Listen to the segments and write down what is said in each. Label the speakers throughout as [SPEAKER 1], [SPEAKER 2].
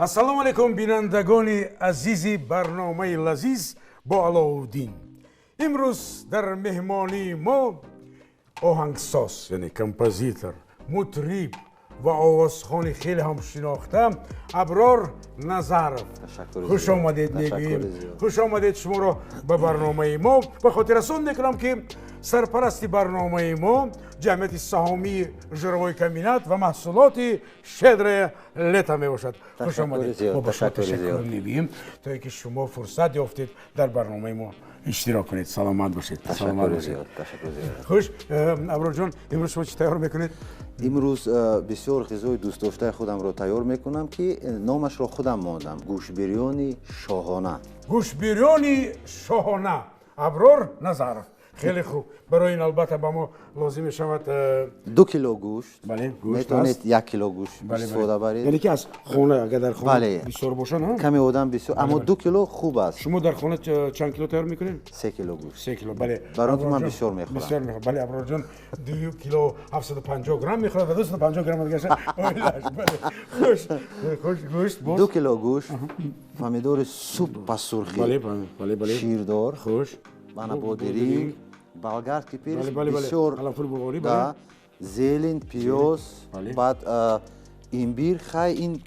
[SPEAKER 1] Ассалому алайкум, бинандагони азизи барномаи лазиз бо Аловуддин. Имрӯз дар меҳмонии мо оҳангсоз, яъне композитор, мутриб ва овозхони хеле ҳам шинохта Аброр Назаров. Хуш омадед мегӯем, хуш омадед шуморо ба барномаи мо. Ба хотиррасон мекунам, ки сарпарасти барномаи мо ҷамъияти саҳомии жировой комбинат ва маҳсулоти «Щедрое лето» мебошад. Хуш омадед, мо ба шумо ташаккур мегӯем, то ин ки шумо фурсат ёфтед дар барномаи мо иштирок кунед. Саломат бошед, саломат бошед. Хуш, Аброрҷон, имрӯз шумо чӣ тайёр мекунед?
[SPEAKER 2] Имрӯз бисёр ғизои дӯстдоштаи худамро тайёр мекунам, ки номашро худам мондам: гӯштбирёни шоҳона.
[SPEAKER 1] Гӯштбирёни шоҳона, Аброр Назаров. Хеле хуб. Барои ин албатта ба мо лозим мешавад
[SPEAKER 2] 2 кило гӯшт. Метавонед 1 кило гӯшт истифода баред.
[SPEAKER 1] Яъне ки аз хона, агар дар хона бисёр бошад.
[SPEAKER 2] Каме одам бисёр, аммо 2 кило хуб аст.
[SPEAKER 1] Шумо дар хона чанд кило тайёр мекунед?
[SPEAKER 2] 3 кило гӯшт.
[SPEAKER 1] 3 кило, бале.
[SPEAKER 2] Барои он ки ман бисёр мехӯрам.
[SPEAKER 1] Бисёр мехӯрам, бале. Аброрҷон 2 кило 750 грамм мехӯрад ва 250 грамм дигаша оилаш. Бале, хуш, хуш, гӯшт боз.
[SPEAKER 2] 2 кило гӯшт, помидори супа сурхи ширдор,
[SPEAKER 1] хуш,
[SPEAKER 2] мана бодиринг, болгарский перец бисёр, да, зелень, пиёз, баъд имбир. Хай, ин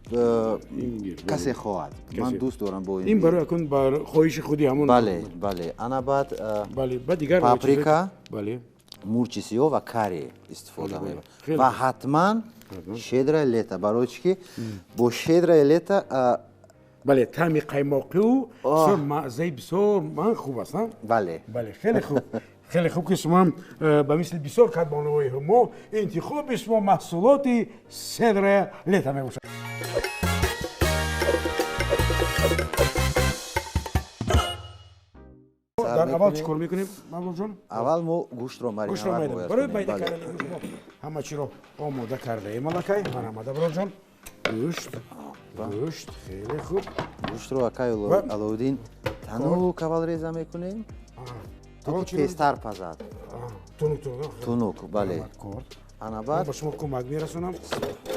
[SPEAKER 2] касе хоҳад, ман дӯст дорам бо
[SPEAKER 1] ин. Барои акун бар хоҳиши худи ҳамон.
[SPEAKER 2] Бале. Ана баъд
[SPEAKER 1] дигар
[SPEAKER 2] паприка, мурчи сиёҳ ва карри истифода мебарам ва ҳатман «Щедрое лето», барои чӣ ки бо «Щедрое лето»
[SPEAKER 1] Бале, таъми қаймоқиу бисёр, маззаи бисёр ман хуб аст.
[SPEAKER 2] Бале.
[SPEAKER 1] Бале, хеле хуб, хеле хуб, ки шумо ба мисли бисёр кадбонуҳои мо интихоби шумо маҳсулоти «Щедрое лето» мебошад. Дар аввал чӣ кор мекунем, Мавлудҷон?
[SPEAKER 2] Аввал мо гӯштро
[SPEAKER 1] мариновать. Барои майда кардани гӯшт мо ҳама чиро омода кардаем аллакай. Марҳамат, Аброрҷон, гӯшт, гӯшт, хеле хуб.
[SPEAKER 2] Гӯштро, акай Алоуддин, танук аввал реза мекунем, то ки тезтар пазад.
[SPEAKER 1] Тунук.
[SPEAKER 2] Тунук, бале. Ана баъд
[SPEAKER 1] ба шумо кӯмак мерасонам.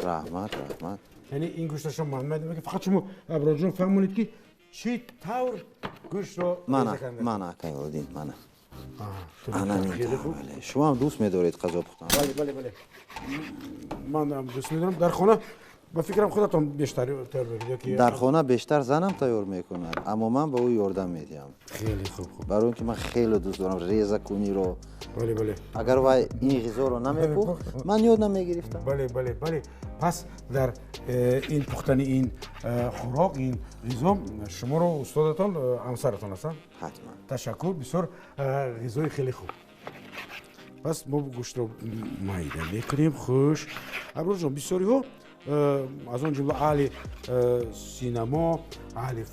[SPEAKER 2] Раҳмат, раҳмат.
[SPEAKER 1] Яъне ин гӯшташро ман майда, фақат шумо, Аброрҷон, фаҳмонед, ки чӣ тавр гӯштро.
[SPEAKER 2] Мана, мана, акай Алоуддин, мана. Ана, шумо ҳам дӯст медоред ғизо пухтан?
[SPEAKER 1] Бале, ман дӯст медорам. Дар хона, ба фикрам, худатон бештар тайёр мекунед?
[SPEAKER 2] Дар хона бештар занам тайёр мекунад, аммо ман ба ӯ ёрдам медиҳам.
[SPEAKER 1] Хеле хуб, хуб.
[SPEAKER 2] Барои он ки ман хеле дӯст дорам резакуниро.
[SPEAKER 1] бале бале
[SPEAKER 2] Агар вай ин ғизоро намепухт, ман ёд намегирифтам.
[SPEAKER 1] Бале. Пас дар ин пухтани ин хӯрок, ин ғизо шуморо устодатон ҳамсаратон ҳастанд?
[SPEAKER 2] Ҳатман.
[SPEAKER 1] Ташаккур, бисёр ғизои хеле хуб. Пас мо гӯштро майда мекунем. Хуш, Аброрҷон, бисёриҳо, аз он ҷумла аҳли синамо, аҳли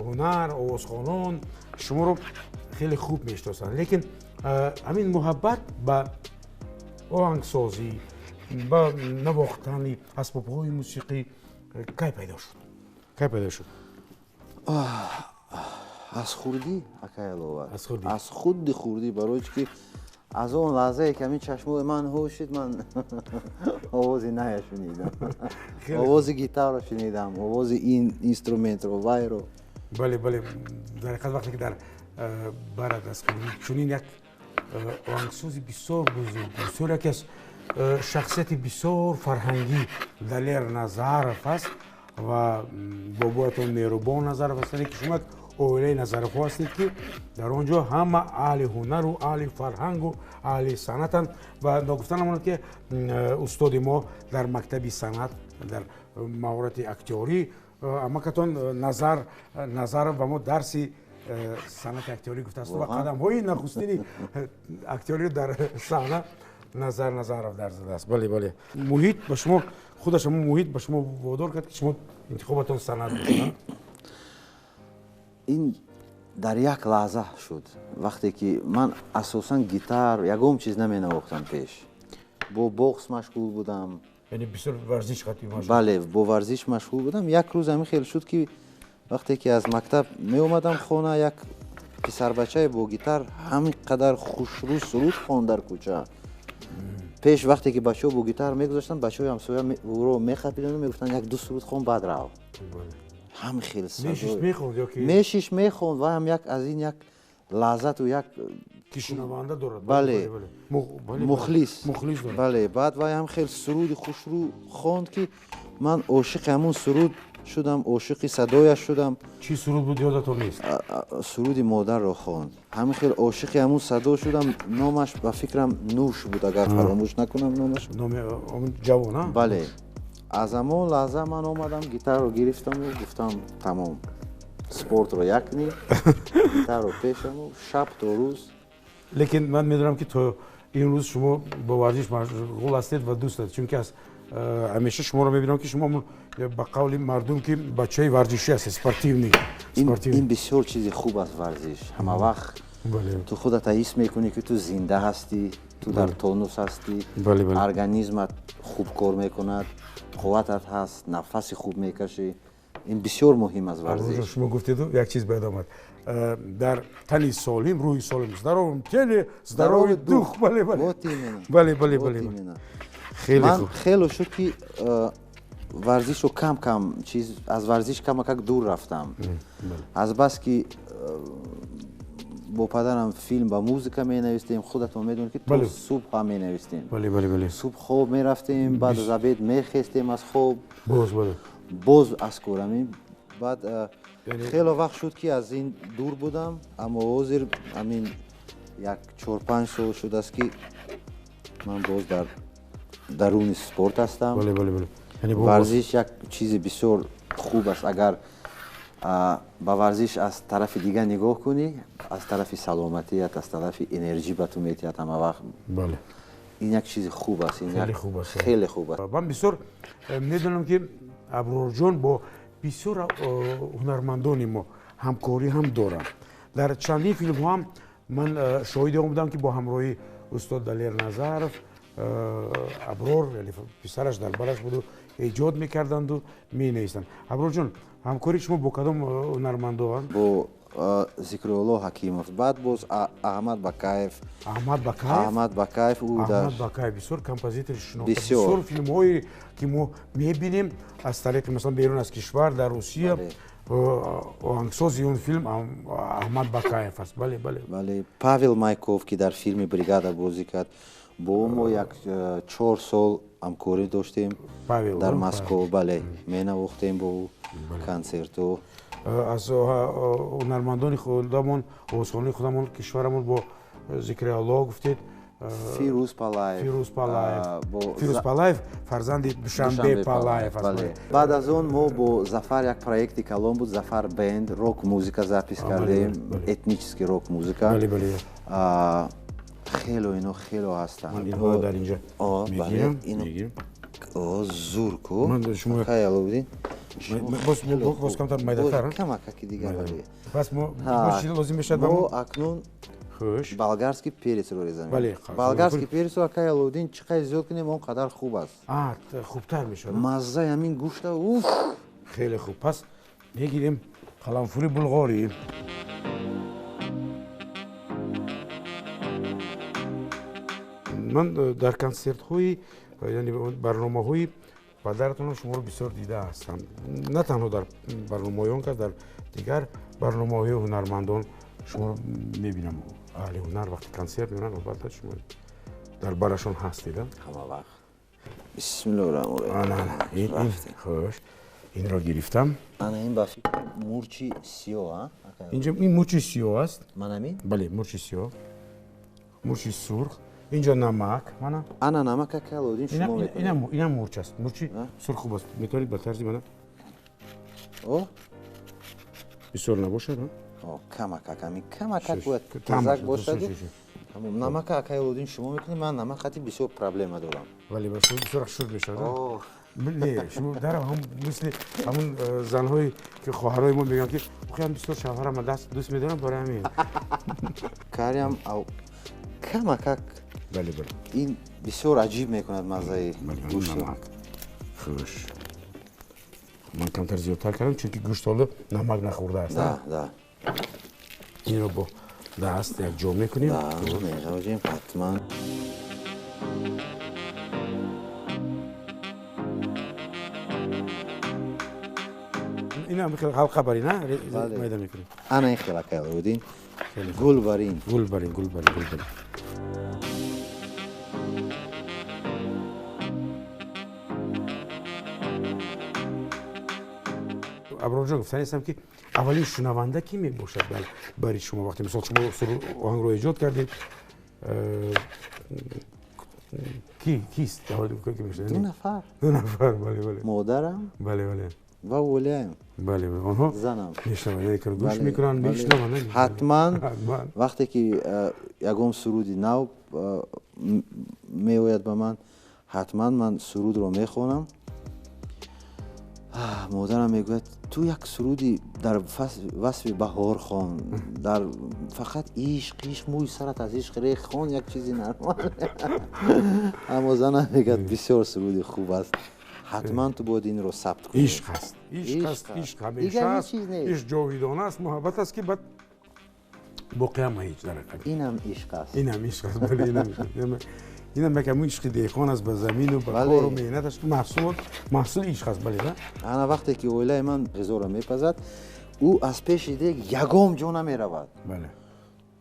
[SPEAKER 1] ҳунар, овозхонон шуморо хеле хуб мешиносанд, лекин ҳамин муҳаббат ба оҳангсозӣ, ба навохтани асбобҳои мусиқӣ кай пайдо шуд, кай пайдо шуд?
[SPEAKER 2] Аз хурдӣ, акай Алова, аз худи хурдӣ, барои чӣ ки аз он лаҳзае ки ҳамин чашмои ман ҳуш шуд, ман овози ная шунидам, овози гитарро шунидам, овози ин инструментро, вайро.
[SPEAKER 1] Бале, дар ҳақиқат, вақте ки дар барад аз чунин як оҳангсози бисёр бузург, бисёр яке аз шахсияти бисёр фарҳангӣ Далер Назаров аст ва бобоятон Меҳрубон Назаров ҳастанд, ки шумо як оилаи Назаровҳо ҳастед, ки дар он ҷо ҳама аҳли ҳунару аҳли фарҳангу аҳли санъатанд. Ва ногуфта намонад, ки устоди мо дар мактаби санъат, дар маҳорати актёрӣ амакатон Назар Назаров ба мо дарси санъати актёрӣ гуфтааст ва қадамҳои нахустини актёриро дар саҳна Назар Назаров дар задааст. Бале, муҳит ба шумо худаш, ҳамон муҳит ба шумо водор кард, ки шумо интихобатон санъат буд?
[SPEAKER 2] Ин дар як лаҳза шуд, вақте ки ман асосан гитар, ягон чиз наменавохтам пеш, бо бокс машғул будам.
[SPEAKER 1] Яъне бисёр варзиш?
[SPEAKER 2] Бале, бо варзиш машғул будам. Як рӯз ҳамин хел шуд, ки вақте ки аз мактаб меомадам хона, як писарбачае бо гитар ҳамин қадар хушрӯ суруд хонд дар кӯча. Пеш вақте ки бачаҳо бо гитара мегузаштанд, бачаҳои ҳамсоя ӯро мехапиданду мегуфтанд як ду суруд хон, баъд рав. Ҳам хел
[SPEAKER 1] садо
[SPEAKER 2] мешиш мехонд ва ҳам як аз ин як лаззату як
[SPEAKER 1] ки шунаванда дорад.
[SPEAKER 2] Бале, мухлис. Бале, баъд вай ҳам хел суруди хушрӯ хонд, ки ман ошиқи ҳамун суруд шудам, ошиқи садояш шудам.
[SPEAKER 1] Чӣ суруд буд, ёдатон нест?
[SPEAKER 2] Суруди модарро хонд. Ҳамин хел ошиқи ҳамун садо шудам. Номаш ба фикрам Нуш буд, агар фаромӯш накунам номаш.
[SPEAKER 1] Номи ҷавон?
[SPEAKER 2] Бале. Аз ҳамон лаҳза ман омадам, гитарро гирифтаму гуфтам тамом, спортро як ним, гитарро пешаму шаб то рӯз.
[SPEAKER 1] Лекин ман медонам, ки то ин рӯз шумо бо варзиш машғул ҳастед ва дӯст доред, чунки аз ҳамеша шуморо мебинам, ки шумо ба қавли мардум ки бачаи варзишӣ ҳастед, спортивный.
[SPEAKER 2] Ин бисёр чизи хуб аст варзиш. Ҳама вақт ту худата ҳис мекунӣ, ки ту зинда ҳастӣ, ту дар тонус ҳастӣ, организмат хуб кор мекунад, қувватат ҳаст, нафаси хуб мекашӣ. Ин бисёр муҳим аст варзиш.
[SPEAKER 1] Шумо гуфтеду, як чиз бояд омад: дар тани солим рӯҳи солим, здоровом теле здоровый дух. Бале, бале, бале, бале, бале.
[SPEAKER 2] Хеле хуб. Хеле шуд, ки варзишро кам кам чиз, аз варзиш камакак дур рафтам, азбаски бо падарам филм ба музыка менавистем. Худатон медонед, ки то субҳ ҳам менавистем. Субҳ хоб мерафтем, баъд аз обед мехестем аз хоб, боз аз корами. Баъд хеле вақт шуд, ки аз ин дур будам, аммо ҳозир ҳамин як 4-5 сол шудааст, ки ман боз дар даруни спорт ҳастам. Варзиш як чизи бисёр хуб аст. Агар ба варзиш аз тарафи дигар нигоҳ кунӣ, аз тарафи саломатият, аз тарафи энерҷӣ ба ту метиҳад ҳама вақт. Ин як чизи хуб аст. Хеле хуб аст.
[SPEAKER 1] Ман бисёр медонам, ки Аброрҷон бо бисёр ҳунармандони мо ҳамкорӣ ҳам доранд. Дар чандин филмҳо ҳам ман шоҳиди он будам, ки бо ҳамроҳии устод Далер Назаров Аброр, писараш, дар бараш буду эҷод мекарданду менависанд. Аброрҷон, ҳамкории шумо бо кадом ҳунармандоанд?
[SPEAKER 2] Бо Зикрулло Ҳакимов, баъд боз Аҳмад Бакаев.
[SPEAKER 1] Аҳмад Бакаев.
[SPEAKER 2] Аҳмад Бакаев.
[SPEAKER 1] Аҳмад Бакаев бисёр композитори шинохта, бисёр филмҳое ки мо мебинем аз тариқи, масалан, берун аз кишвар, дар Русия, оҳангсози он филм Аҳмад Бакаев аст. Бале, бале.
[SPEAKER 2] Бале, Павел Майков, ки дар филми «Бригада» бозӣ кард, бо мо як 4 сол ҳамкорӣ доштем дар Москов. Бале, менавохтем бо ӯ консертҳо.
[SPEAKER 1] Аз ҳунармандони худамон, овозхонаи худамон, кишварамон бо Зикриалло гуфтед.
[SPEAKER 2] Фирӯз Палаев.
[SPEAKER 1] Фирӯз Палаев. Фирӯз Палаев фарзанди Душанбе Палаев аст.
[SPEAKER 2] Баъд аз он мо бо Зафар як проекти калон буд, «Зафар бенд», рок музыка запись кардем, этнический рок музыка. Хело ино хело ҳастанд.
[SPEAKER 1] Инҳоро дар инҷа мегирам.
[SPEAKER 2] Зур ку, Аловуддин.
[SPEAKER 1] Боз камтар майдатар.
[SPEAKER 2] Камакаки дигар.
[SPEAKER 1] Пас мо чӣ лозим мешавад?
[SPEAKER 2] Мо акнун болгарский перец ро резам. Болгарский перец ро, акай Аловуддин, чӣ қадр зиёд кунем, он қадар хуб аст.
[SPEAKER 1] Хубтар мешавад
[SPEAKER 2] маззаи ҳамин гӯшта, уф.
[SPEAKER 1] Хеле хуб. Пас мегирем қаламфури булғорӣ. Ман дар консертҳои, яъне барномаҳои падаратонро шуморо бисёр дида ҳастам. На танҳо дар барномаҳои он кас, дар дигар барномаҳои ҳунармандон шуморо мебинам. Аҳли ҳунар вақти консерт меоранд, албатта, шумо дар барашон ҳастед.
[SPEAKER 2] Ҳама вақт. Бисмиллоҳи раҳмони
[SPEAKER 1] раҳим. Хуш, инро гирифтам.
[SPEAKER 2] Ана ин ба фикр мурчи сиёҳ.
[SPEAKER 1] Инҷа ин мурчи сиёҳ аст.
[SPEAKER 2] Ман ҳамин.
[SPEAKER 1] Бале, мурчи сиёҳ, мурчи сурх. Инҷо намак, мана.
[SPEAKER 2] Ана намак, ака Аловуддин, шумо
[SPEAKER 1] мекунед. Инам мурч аст. Мурчи сурх хуб аст. Метавонед ба тарзи, мана, бисёр набошад.
[SPEAKER 2] Камакак, ҳамин камакак бояд тезак бошаду. Намака, акай Аловуддин, шумо мекунед. Ман намак хати бисёр проблема дорам.
[SPEAKER 1] Бале, бисёр шур мешавад. Не, шумо дар ҳам мисли ҳамун занҳое ки хоҳарои мо мегӯянд, ки охиам бисёр шавҳарама даст дӯст медорам, барои ҳамин.
[SPEAKER 2] Кариам камакак.
[SPEAKER 1] Бале, бале.
[SPEAKER 2] Ин бисёр аҷиб мекунад маззаи гӯшт.
[SPEAKER 1] Хуш, ман камтар зиёдтар кардам, чунки гӯшт ҳоло намак нахӯрдааст.
[SPEAKER 2] Да.
[SPEAKER 1] Инро бо даст якҷо мекунем.
[SPEAKER 2] Меғавҷем ҳатман.
[SPEAKER 1] Ин хел ҳалқа барин, майда мекунем.
[SPEAKER 2] Ана ин хел акай Аловуддин. Гул барин.
[SPEAKER 1] Гул барин, гул барин, гул барин. Аброрҷон, гуфтанистам ки аввалин шунаванда ки мебошад барои шумо вақте мисол шумо оҳангро эҷод кардед, кист?
[SPEAKER 2] Ду нафар.
[SPEAKER 1] Ду нафар, бале, бале.
[SPEAKER 2] Модарам.
[SPEAKER 1] Бале, бале.
[SPEAKER 2] Ва волиям.
[SPEAKER 1] Бале, онҳо
[SPEAKER 2] занам.
[SPEAKER 1] Мешнаванд, гӯш мекунанд, мешнаванд.
[SPEAKER 2] Ҳатман вақте ки ягон суруди нав меояд ба ман, ҳатман ман сурудро мехонам. Модарам мегӯяд, ту як суруди дар васфи баҳор хон, дар фақат ишқ, ишқ, мӯи сарат аз ишқ рех хон, як чизи нормал. Аммо занам мегӯяд, бисёр суруди хуб аст, ҳатман ту бояд инро сабт кунӣ.
[SPEAKER 1] Ишқ аст, ишқ аст, ишқ ҳамеша аст, ишқ ҷовидона аст, муҳаббат аст ки баъд боқиам ҳеҷ дар ҳақиқат.
[SPEAKER 2] Инам ишқ аст.
[SPEAKER 1] Инам ишқ аст, бале, инам ишқ аст. Инам як ҳамун ишқи деҳқон аст ба замину ба кору меҳнаташ, маҳсули ишқ аст, бале,
[SPEAKER 2] ана вақте ки оилаи ман ғизоро мепазад, ӯ аз пеши дег ягон ҷо намеравад.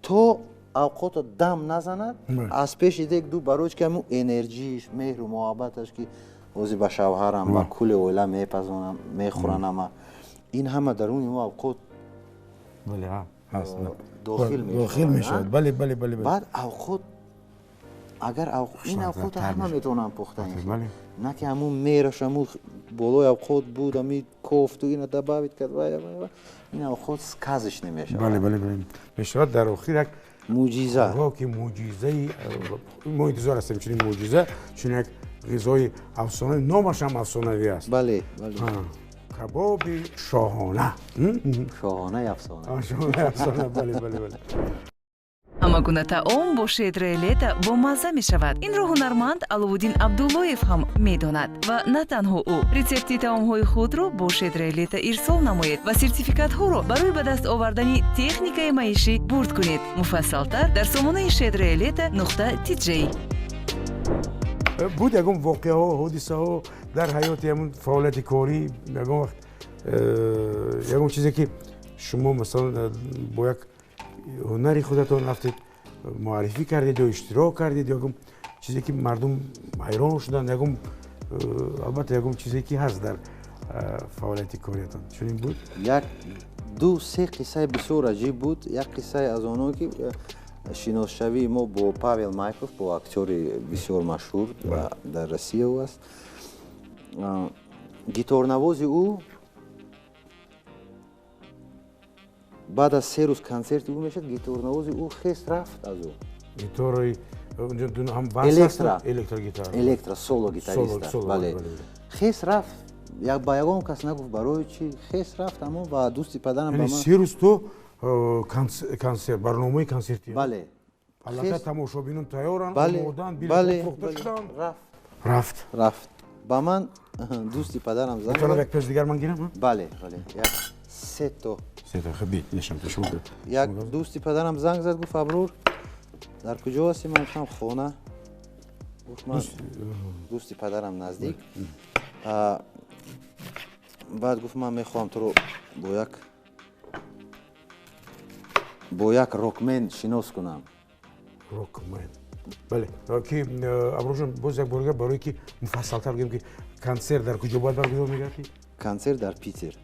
[SPEAKER 2] То авқото дам назанад, аз пеши дег ду барои ки ҳамун энерҷиш, меҳру муҳаббаташ ки ҳозир ба шавҳарам, ба кулли оила мепазонам, мехӯранама, ин ҳама даруни ӯ авқот дохил
[SPEAKER 1] мешавад. Бале, бале, бале.
[SPEAKER 2] Баъд авқот агар ин авқотро ҳама метавонанд пухта, на ки ҳамун мераш ҳамун болои авқот буд, ҳами кофту ина добавить кард, ин авқот сказиш намешавад.
[SPEAKER 1] Бале, бале, бале. Мешавад дар охир як
[SPEAKER 2] мӯъҷиза.
[SPEAKER 1] Ки мӯъҷизаи мо интизор ҳастем чунин мӯъҷиза, чун як ғизои афсонавӣ, номаш ҳам афсонавӣ аст.
[SPEAKER 2] Бале, бале.
[SPEAKER 1] Кабоби шоҳона.
[SPEAKER 2] Шоҳонаи афсона.
[SPEAKER 1] Шоҳонаи афсона, бале, бале, бале.
[SPEAKER 3] Ҳама гуна таом бо Щедрое лето бомазза мешавад. Инро ҳунарманд Аловуддин Абдуллоев ҳам медонад. Ва на танҳо ӯ. Рецепти таомҳои худро бо Щедрое лето ирсол намоед ва сертификатҳоро барои ба даст овардани техникаи маишӣ бурд кунед. Муфассалтар дар сомонаи Щедрое лето нуқта тж.
[SPEAKER 1] Буд ягон воқеаҳо, ҳодисаҳо дар ҳаёти ҳамун фаъолияти корӣ, ягон вақт ягон чизе ки шумо масалан бо як ҳунари худатон рафтед муаррифӣ кардед ё иштирок кардед, ягон чизе ки мардум ҳайрон шуданд, ягон албатта ягон чизе ки ҳаст дар фаъолияти кориятон, чунин буд?
[SPEAKER 2] Як ду се қиссаи бисёр аҷиб буд. Як қиссаи аз онҳо ки шиносшавии мо бо Павел Майков, бо актёри бисёр машҳур дар Россия ӯ аст. Гиторнавози ӯ баъд аз 3 рӯз консерти ӯ мешавад, гиторнавози ӯ хест рафт аз ӯ.
[SPEAKER 1] Гиторои
[SPEAKER 2] электро соло гитарист, бале. Хест рафт, ба ягон кас нагуфт барои чӣ хест рафт, аммо ба дӯсти падарам ба ман
[SPEAKER 1] 3 рӯз то консерт, барномаи консертӣ.
[SPEAKER 2] Бале.
[SPEAKER 1] Аллакай тамошобинон тайёранд, омодаанд, билет фурӯхта шуданд. Рафт.
[SPEAKER 2] Рафт. Ба ман дӯсти падарам занг
[SPEAKER 1] зад. Як пеш дигар ман гирам?
[SPEAKER 2] Бале, бале. Як се то.
[SPEAKER 1] Се то, хуб, нишам то шумо.
[SPEAKER 2] Як дӯсти падарам занг зад, гуфт Аброр, дар куҷо ҳастӣ? Ман гуфтам хона. Гуфт ман дӯсти падарам наздик. Баъд гуфт ман мехоҳам туро бо як рокмен шинос кунам.
[SPEAKER 1] Рокмен. Бале, ки Аброрҷон, боз як бор дигар барое ки муфассалтар бигӯем ки консерт дар куҷо бояд баргузор мегардид?
[SPEAKER 2] Консерт дар Питер.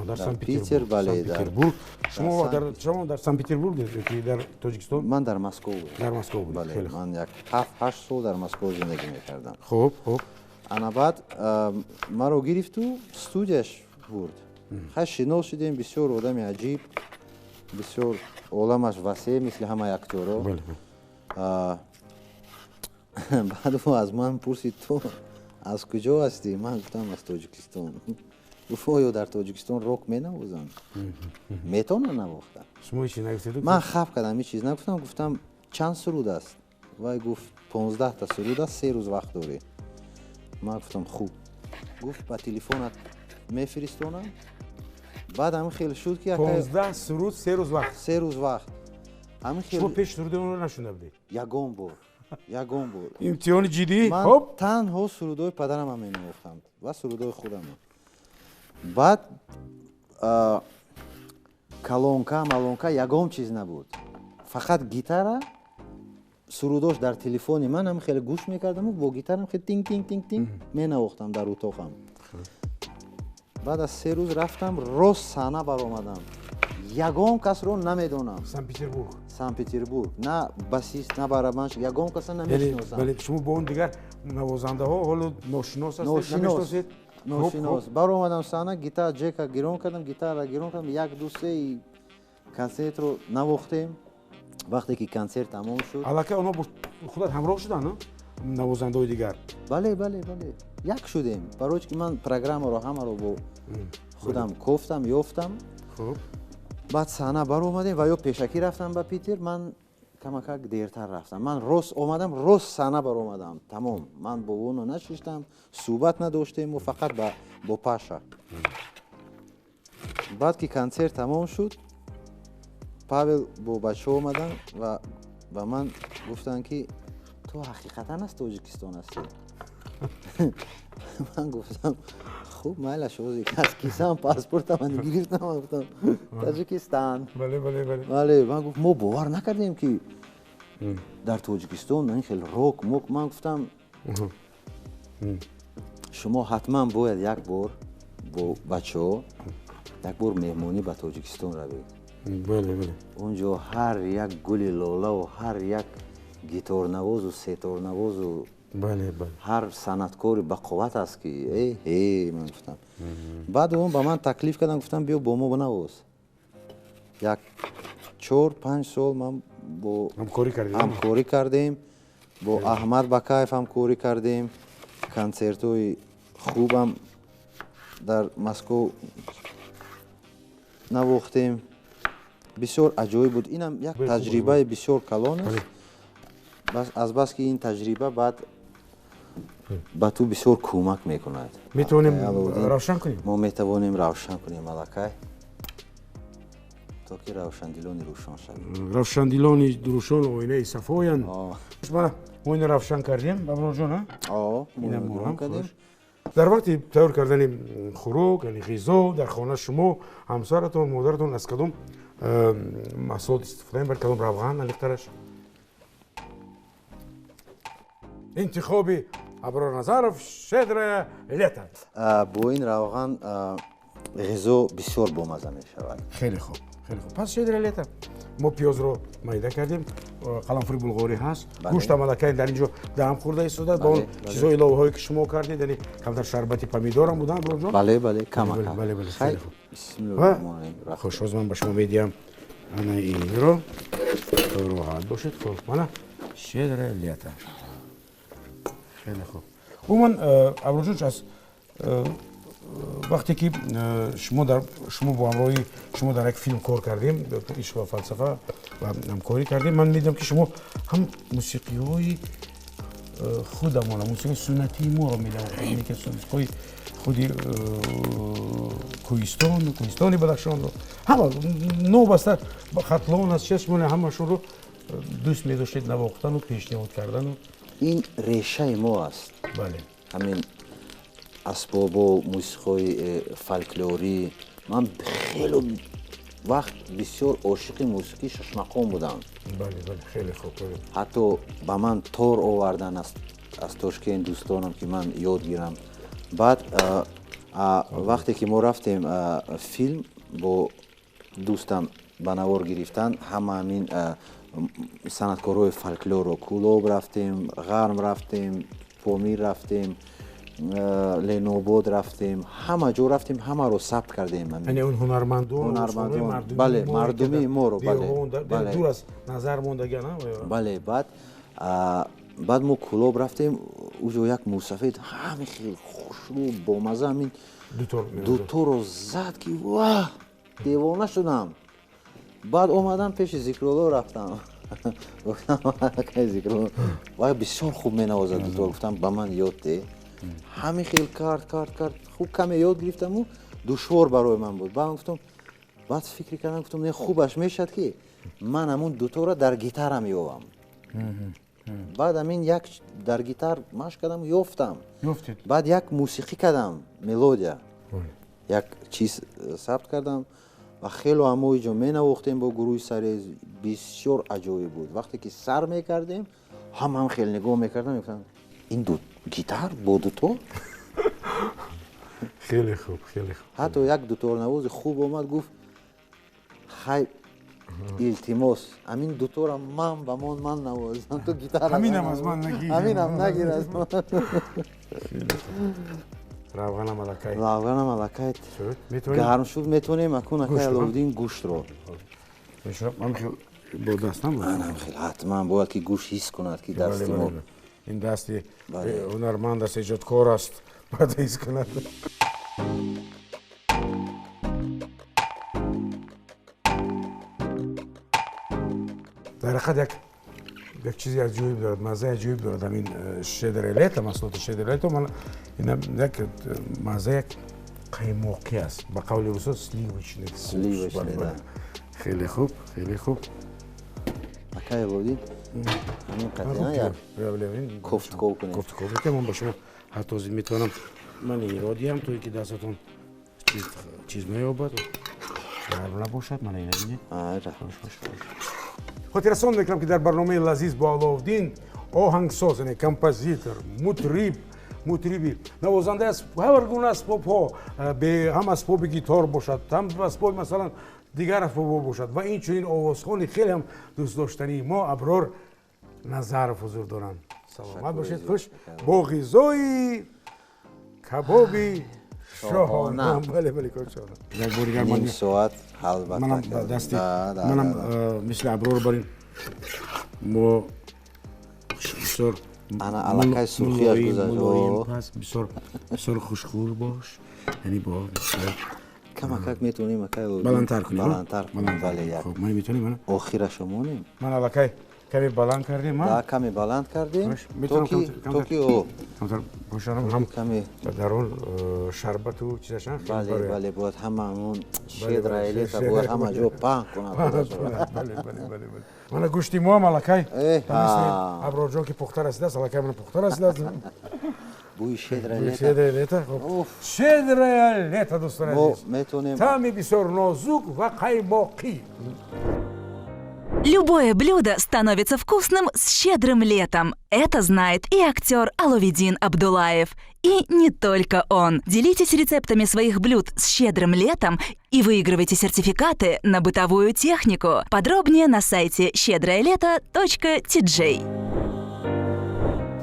[SPEAKER 1] Дар Санкт-Петербург, бале, Санкт-Петербург. Шумо дар Санкт-Петербург будед ё дар Тоҷикистон?
[SPEAKER 2] Ман дар Москва будам.
[SPEAKER 1] Дар Москва будед.
[SPEAKER 2] Бале, ман як 7-8 сол дар Москва зиндагӣ мекардам.
[SPEAKER 1] Хуб, хуб.
[SPEAKER 2] Ана баъд маро гирифту студияш бурд. Хай шинос шудем, бисёр одами аҷиб, бисёр оламаш васеъ, мисли ҳамаи актёро. Баъд ӯ аз ман пурсид, ту аз куҷо ҳастӣ? Ман гуфтам аз Тоҷикистон. Гуфт оё дар Тоҷикистон рок менавозанд? Метавонанд навохта?
[SPEAKER 1] Шумо ҳеч нагуфтед?
[SPEAKER 2] Ман хаф кардам, ҳеч чиз нагуфтам. Гуфтам чанд суруд аст? Вай гуфт 15 та суруд аст, 3 рӯз вақт дорӣ. Ман гуфтам хуб. Гуфт ба телефонат мефиристонам. Баъд ҳамин хел шуд ки
[SPEAKER 1] 15 суруд, 3 рӯз вақт.
[SPEAKER 2] 3 рӯз вақт. Ҳамин хел
[SPEAKER 1] шумо пеш суруди онро нашунда будед?
[SPEAKER 2] Ягон бор. Ягон бор.
[SPEAKER 1] Имтиҳони ҷиддӣ?
[SPEAKER 2] Ман
[SPEAKER 1] хуб.
[SPEAKER 2] танҳо сурудҳои падарамам менавохтам ва сурудҳои худамам. Баъд Колонка, малонка, ягон чиз набуд. Фақат гитара, сурудош дар телефони ман ҳам хеле гӯш мекардаму бо гитарам хеле тинг тинг тинг тинг менавохтам дар утоқам. Баъд аз 3 рӯз рафтам, рост саҳна баромадам. Ягон касро намедонам.
[SPEAKER 1] Санкт-Петербург.
[SPEAKER 2] Санкт-Петербург. На басист, на барабанщик, ягон касро намешиносам.
[SPEAKER 1] Бале, шумо бо он дигар навозандаҳо ҳоло ношинос ҳастед, намешиносед?
[SPEAKER 2] Ношинос. Баромадам саҳна, гитар ҷека гирон кардам, гитарра гирон кардам, 1 2 3 консертро навохтем. Вақте ки консерт тамом шуд,
[SPEAKER 1] аллакай онҳо бо худат ҳамроҳ шуданд, навозандаҳои дигар?
[SPEAKER 2] Бале, бале, бале. Як шудем. Барои ки ман программаро ҳамаро бо худам кофтам, ёфтам.
[SPEAKER 1] Хуб.
[SPEAKER 2] Баъд саҳна баромадем ва ё пешакӣ рафтам ба Питер, ман камакак дертар рафтам. Ман рост омадам, рост саҳна баромадам. Тамом. Ман бо оно нашиштам, суҳбат надоштем мо, фақат бо Паша. Баъд ки консерт тамом шуд, Павел бо бачаҳо омаданд ва ба ман гуфтанд, ки ту ҳақиқатан аз Тоҷикистон ҳастӣ? Ман гуфтам, хуб, майлаш, ози аз кисам паспортам гирифтам, гуфтам Таҷикистон.
[SPEAKER 1] Бале, бале, бале.
[SPEAKER 2] Бале, ман гуфт, мо бовар накардем, ки дар Тоҷикистон ин хел рок мок. Ман гуфтам, шумо ҳатман бояд як бор бо бачаҳо як бор меҳмонӣ ба Тоҷикистон равед.
[SPEAKER 1] Бале, бале.
[SPEAKER 2] Онҷо ҳар як гули лолаву ҳар як гиторнавозу сеторнавозу
[SPEAKER 1] бале, бале,
[SPEAKER 2] ҳар санъаткори бақувват аст, ки э ман гуфтам. Баъд он ба ман таклиф кардам, гуфтам, биё бо мо навоз. Як 4-5 сол ман бо
[SPEAKER 1] ҳамкорӣ кардем.
[SPEAKER 2] Ҳамкорӣ кардем, бо Аҳмад Бакаев ҳамкорӣ кардем, консертҳои хубам дар Москов навохтем. Бисёр аҷоиб буд. Инам як таҷрибаи бисёр калон аст. Азбаски ин таҷриба баъд ба ту бисёр кӯмак мекунад.
[SPEAKER 1] Метавонем равшан кунем?
[SPEAKER 2] Мо метавонем равшан кунем аллакай, то ки равшандилони рӯшон шавем.
[SPEAKER 1] Равшандилони рӯшон оинаи сафоянд. Мо ино равшан кардем, Аброрҷон?
[SPEAKER 2] Кардем.
[SPEAKER 1] Дар вақти тайёр кардани хӯрок, яъне ғизо дар хона, шумо, ҳамсаратон, модаратон аз кадом маҳсулот истифода мебаред, кадом равған аниқтараш? Интихоби Аброр Назаров «Щедрое лето».
[SPEAKER 2] Бо ин равған ғизо бисёр бомаза мешавад.
[SPEAKER 1] Хеле хуб, хеле хуб. Пас «Щедрое лето». Мо пиёзро майда кардем, қаламфури булғорӣ ҳаст, гӯштам аллакай дар ин ҷо дам хӯрда истодааст бо он чизҳои иловаҳое, ки шумо кардед, яъне камтар шарбати помидорам буданд, Аброрҷон?
[SPEAKER 2] Бале, бале, камака.
[SPEAKER 1] Бале, бале, хеле хуб. Хуш, ҳозир ман ба шумо медиҳам ана инро, роҳат бошед. Хуб, мана «Щедрое лето». Хеле хуб. Умуман, Аброрҷон, аз вақте ки шумо бо ҳамроҳи шумо дар як филм кор кардем, «Ишқ ва фалсафа», ва ҳамкорӣ кардем, ман медидам, ки шумо ҳам мусиқиҳои худамона, мусиқии суннатии моро медавохтед, ки мусиқиҳои худи кӯҳистон, кӯҳистони Бадахшонро, ҳама новобаста Хатлон аст, чиз, шумо ҳамашонро дӯст медоштед навохтану пешниҳод кардану.
[SPEAKER 2] Ин решаи мо аст.
[SPEAKER 1] Бале.
[SPEAKER 2] Ҳамин асбобу мусиқиҳои фольклорӣ. Ман хеле вақт бисёр ошиқи мусиқии шашмақом будам.
[SPEAKER 1] Бале, бале, хеле хуб.
[SPEAKER 2] Ҳатто ба ман тор овардан аз Тошкент дӯстонам, ки ман ёд гирам. Баъд вақте ки мо рафтем филм бо дӯстам ба навор гирифтан, ҳама ҳамин санъаткорҳои фольклорро, Кӯлоб рафтем, Ғарм рафтем, Помир рафтем, Ленобод рафтем, ҳама ҷо рафтем, ҳамаро сабт кардем.
[SPEAKER 1] Яъне он ҳунармандон?
[SPEAKER 2] Ҳунармандон, бале, мардумии моро,
[SPEAKER 1] бале, дур аз назар мондагиан.
[SPEAKER 2] Бале. Баъд мо Кӯлоб рафтем, уҷо як мусафед ҳами хел хушрӯ, бомаза ҳамин дуторо зад, ки ва девона шудам. Баъд омадам, пеши Зикрулло рафтам, гуфтам, акай Зикрулло, вай бисёр хуб менавозад дутор, гуфтам, ба ман ёд де. Ҳамин хел кард, кард, кард, хуб каме ёд гирифтаму душвор барои ман буд. Баъд гуфтам, баъд фикр кардам, гуфтам, не, хубаш мешавад, ки ман ҳамун дутора дар гитарам ёвам. Баъд ҳамин як дар гитар машқ кардам, ёфтам. Баъд як мусиқӣ кардам, мелодия. Як чиз сабт кардам ва хело ҳамо иҷо менавохтем бо гурӯҳи Сарез. Бисёр аҷоиб буд. Вақте ки сар мекардем, ҳамаам хеле нигоҳ мекардам, мегуфтанд ин ду гитар бо дутор?
[SPEAKER 1] Хеле хуб, хеле хуб.
[SPEAKER 2] Ҳатто як дуторнавози хуб омад, гуфт хай илтимос, ҳамин дуторам ман ба мон ман навозам, ту гитара
[SPEAKER 1] ҳаминам аз ман нагир.
[SPEAKER 2] Ҳаминам нагир аз ман.
[SPEAKER 1] Равғанам аллакай.
[SPEAKER 2] Равғанам аллакай гарм шуд, метавонем акун акай Аловуддин гӯштро.
[SPEAKER 1] Ман хел бо дастам.
[SPEAKER 2] Манам хел ҳатман бояд ки гӯшт ҳис кунад ки дасти мо.
[SPEAKER 1] Ин дасти ҳунарманд аст, эҷодкор аст, бояд ҳис кунад. Дар ҳақиқат як чизи аҷоиб дорад, маззаи аҷоиб дорад ҳамин Щедрое лето, маҳсулоти Щедрое лето. Ина як мазза як қаймоқӣ аст, ба қавли русо сливочный.
[SPEAKER 2] Сливочный, да.
[SPEAKER 1] Хеле хуб, хеле хуб.
[SPEAKER 2] Акай Аловуддин, ҳамин қатъиян як кофтков кунем.
[SPEAKER 1] Кофтков мекунем. Ман ба шумо ҳатто ҳозир метавонам ман иродиам, то ин ки дастатон чиз наёбад, гарм набошад. Мана ина бинед. Хотиррасон мекунам, ки дар барномаи лазиз бо Аловуддин оҳангсоз, яъне композитор, мутриб, мутриби навозандаи ҳар гуна асбобҳо, ҳам асбоби гитор бошад, ҳам асбоби масалан дигар асбобҳо бошад ва инчунин овозхони хеле ҳам дӯстдоштании мо Аброр Назаров ҳузур доранд. Саломат бошед, хуш бо ғизои кабоби шоҳона. Бале, бале, шоҳона. Як бори дигар
[SPEAKER 2] ним соат албатта.
[SPEAKER 1] Манам дасти манам мисли Аброр барин мо бисёр
[SPEAKER 2] ана аллакай сурхиаш гузашт.
[SPEAKER 1] Пас бисёр бисёр хушхӯр бош, яъне бо
[SPEAKER 2] камакак метавонем акай
[SPEAKER 1] баландтар кунем.
[SPEAKER 2] Баландтар кунем, бале, як.
[SPEAKER 1] Хуб, ман метавонем мана
[SPEAKER 2] охирашо монем.
[SPEAKER 1] Ман аллакай каме баланд кардем,
[SPEAKER 2] да, каме баланд кардем, то ки о
[SPEAKER 1] камтар бошарам ҳам
[SPEAKER 2] каме
[SPEAKER 1] дар он шарбату чизашан.
[SPEAKER 2] Бале, бале, бояд ҳама ҳамон Щедрое лето бояд ҳама ҷо паҳн кунад.
[SPEAKER 1] Бале, бале, бале, бале. Мана гӯшти мо ҳам аллакай мисли Аброрҷон ки пухта расидааст, аллакай мана пухта расидааст.
[SPEAKER 2] Бӯи Щедрое лето.
[SPEAKER 1] Щедрое лето. Щедрое лето, дӯстони азиз.
[SPEAKER 2] Метавонем
[SPEAKER 1] таъми бисёр нозук ва қаймоқӣ.
[SPEAKER 3] Любое блюдо становится вкусным с щедрым летом. Это знает и актер Аловиддин Абдулаев. И не только он. Делитесь рецептами своих блюд с щедрым летом и выигрывайте сертификаты на бытовую технику. Подробнее на сайте щедроелето.tj.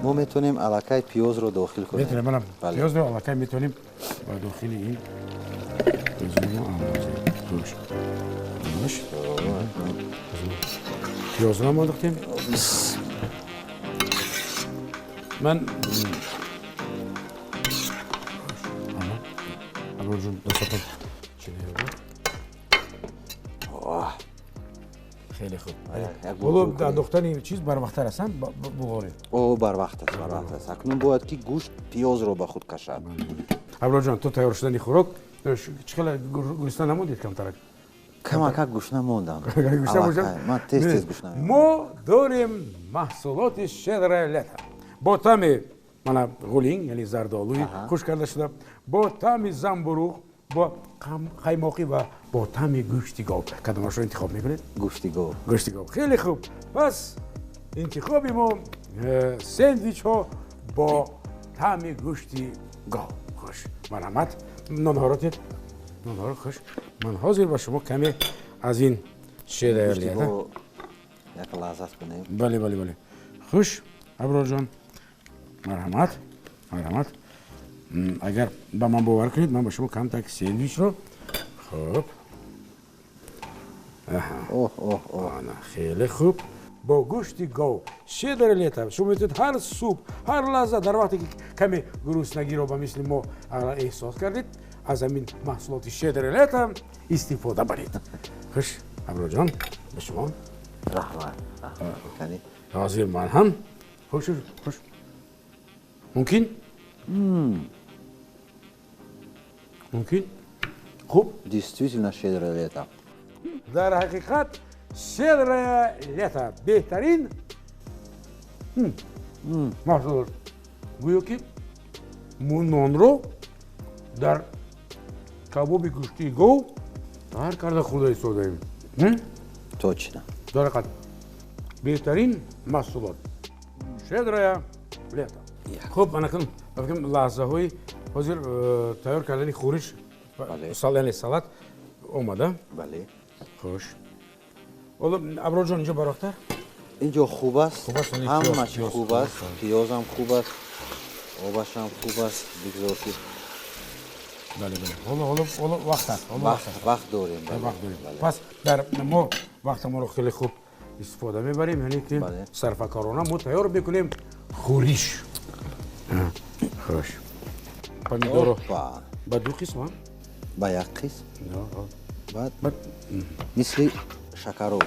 [SPEAKER 2] Мо метавонем аллакай пиёзро дохил кунем.
[SPEAKER 1] Метавонем, манам пиёзро аллакай метавонем ба дохили ин пиёзро андозем. Хуш. Хуш. Пиёзро ҳам андохтем. Ман Аброрҷон, дастатон чӣ меёбад? Хеле хуб. Ҳоло андохтани чиз барвақттар аст, буғорӣ?
[SPEAKER 2] О, барвақт аст, барвақт аст. Акнун бояд ки гӯшт пиёзро ба худ кашад.
[SPEAKER 1] Аброрҷон, то тайёр шудани хӯрок чӣ хела гурусна намондед камтарак?
[SPEAKER 2] Камакак гушна мондам. Ман тез тез гушна.
[SPEAKER 1] Мо дорем маҳсулоти Щедрое лето бо таъми мана ғулинг, яъне зардолуи хушк карда шуда, бо таъми замбуруғ, бо қаймоқӣ ва бо таъми гӯшти гов. Кадомашро интихоб мекунед?
[SPEAKER 2] Гӯшти гов.
[SPEAKER 1] Гӯшти гов. Хеле хуб. Пас интихоби мо сендвичҳо бо таъми гӯшти гов. Хуш, марҳамат, нонҳоро тед. Нонҳоро хуш. Ман ҳозир ба шумо каме аз ин Щедрое лето
[SPEAKER 2] як лаззат кунем.
[SPEAKER 1] Бале, бале, бале. Хуш, Аброрҷон, марҳамат, марҳамат. Агар ба ман бовар кунед, ман ба шумо камтак сендвичро. Хуб.
[SPEAKER 2] Оҳ, оҳ, оҳ.
[SPEAKER 1] Ана, хеле хуб. Бо гӯшти гов Щедрое лето шумо метавонед ҳар субҳ, ҳар лаҳза дар вақте ки каме гуруснагиро ба мисли мо эҳсос кардед, аз ҳамин маҳсулоти Щедрое лето истифода баред. Хуш, Аброрҷон, ба шумо.
[SPEAKER 2] Раҳмат.
[SPEAKER 1] Ҳозир ман ҳам. Хуш, хуш. Мумкин? Мумкин? Хуб?
[SPEAKER 2] Действительно щедрое лето.
[SPEAKER 1] Дар ҳақиқат Щедрое лето беҳтарин маҳсулот. Гӯё ки мо нонро дар Кабоби гӯштии гов таҳар карда хӯрда истодаем.
[SPEAKER 2] Точно.
[SPEAKER 1] Дар ҳақиқат беҳтарин маҳсулот. Щедрая лето. Хуб, анакун лаҳзаҳои ҳозир тайёр кардани хӯриш, яъне салат омада.
[SPEAKER 2] Бале.
[SPEAKER 1] Хуш. Ҳоло Аброрҷон, инҷо барвақттар?
[SPEAKER 2] Инҷо хуб аст, ҳама чи хуб аст, пиёзам хуб аст, обашам хуб аст, бигзор ки.
[SPEAKER 1] Бале, бале. Ҳоло вақт аст.
[SPEAKER 2] Вақт дорем.
[SPEAKER 1] Вақт дорем. Пас дар мо вақтамонро хеле хуб истифода мебарем, яъне ки сарфакорона мо тайёр мекунем хӯриш. Хуш. Помидорро ба ду қисм,
[SPEAKER 2] ба як қисм. Баъд мисли шакароб.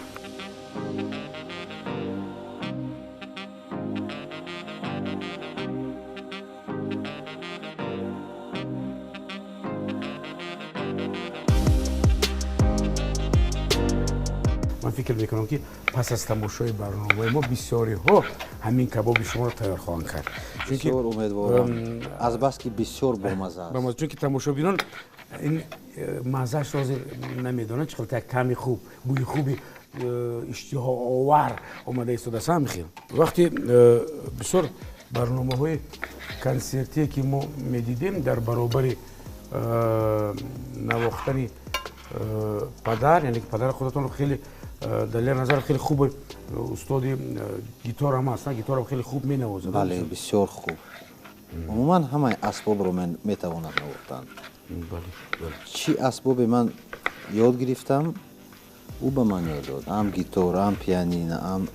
[SPEAKER 1] Ман фикр мекунам, ки пас аз тамошои барномаи мо бисёриҳо ҳамин кабоби шуморо тайёр хоҳанд кард.
[SPEAKER 2] Бисёр умедворам, азбаски бисёр бомаза аст.
[SPEAKER 1] Чунки тамошобинон ин маззаашро ҳозир намедонанд, чӣ хел як таъми хуб, бӯи хуби иштиҳоовар омада истодааст. Ҳамин хел вақте бисёр барномаҳои консертие, ки мо медидем, дар баробари навохтани падар, яъне ки падари худатонро хеле Далер Назаров хеле хуб устоди гитора ҳам аст, гиторам хеле хуб менавозад.
[SPEAKER 2] Бале, бисёр хуб. Умуман ҳамаи асбобро метавонад навохтан. Чӣ асбобе ман ёд гирифтам, ӯ ба ман ёд дод. Ҳам гитор, ҳам пианино, ҳам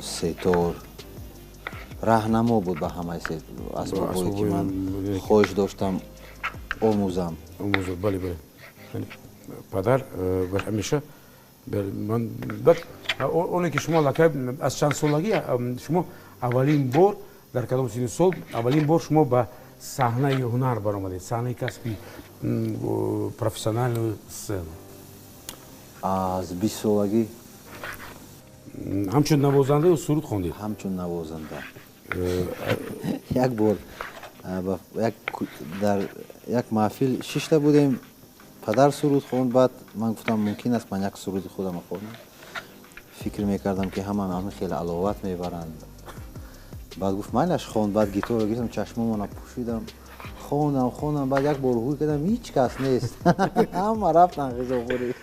[SPEAKER 2] сетор. Раҳнамо буд ба ҳамаи асбобҳое, ки ман хоҳиш доштам омӯзам.
[SPEAKER 1] Омӯзад, бале, бале. Падар ҳамеша ман баъд оне ки шумо аллакай аз чанд солагӣ шумо аввалин бор, дар кадом синни сол аввалин бор шумо ба саҳнаи ҳунар баромадед, саҳнаи касби, профессиональную сцену?
[SPEAKER 2] Аз 20 солагӣ.
[SPEAKER 1] Ҳамчун навозанда ё суруд хондед?
[SPEAKER 2] Ҳамчун навозанда. Як бор дар як маҳфил шишта будем, падар суруд хонд, баъд ман гуфтам, мумкин аст ман як суруди худам хонам? Фикр мекардам, ки ҳама ҳамин хеле аловат мебаранд. Баъд гуфт, майлаш, хон. Баъд гиторро гирифтам, чашмомона пӯшидам, хондам, хондам. Баъд як бор ҳуй кардам, ҳеҷ кас нест, ҳама рафтан ғизохӯрӣ.